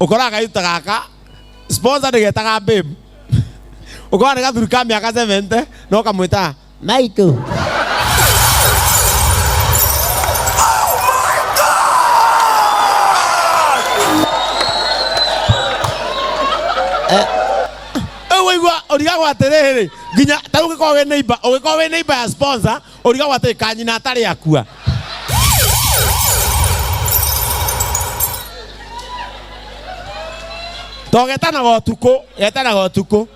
Ũkoraga kairĩtu ta gaka sponsor nĩ getaga babe. Ũkora nĩ gathuri ka mĩaka 70 no kamwĩtaga maitũ. Rĩu waigua ũrigagwo atĩrĩrĩ, nginya ta rĩu ũngĩkorwo wĩ neighbor, ũngĩkorwo wĩ neighbor ya sponsor, ũrigagwo atĩrĩ kanyina atarĩ akua. To getanaga ũtukũ, getanaga ũtukũ.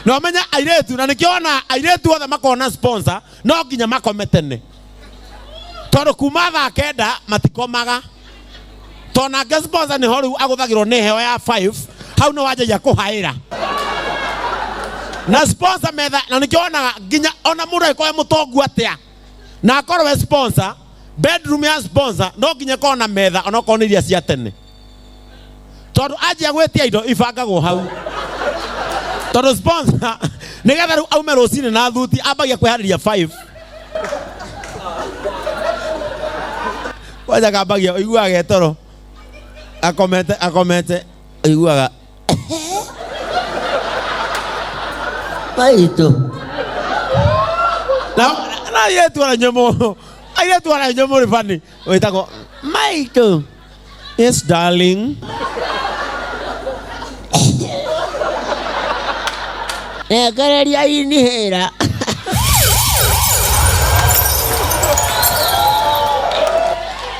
Na ũmenye airĩtu, na nĩkĩo ona airĩtu othe makoragwo na sponsor, no nginya makome tene. Tondũ kuma thaa kenda matikomaga. To nake sponsor nĩho rĩu agũthagĩrwo nĩ heo ya 5, hau nĩ wanjagia kũhaĩra. Na sponsor metha, na nĩkĩo wonaga nginya ona mũndũ angĩkorwo e mũtongu atĩa, na akorwo e sponsor, bedroom ya sponsor no nginya ĩkorwo na metha onokorwo nĩ iria cia tene. Tondũ anjia gwĩtia indo ibangagwo hau. Tondũ sponsor nĩgetha rĩu aume rũcinĩ na thuti ambagia kwĩharĩria 5. Kwanja kambagia ũiguaga getoro akomete akomete ũiguaga Maitũ. Na na airĩtu ona inyuĩ mũ airĩtu ona inyuĩ mũrĩ bani wĩtagwo maitũ. Yes darling. Nengereria inihĩra.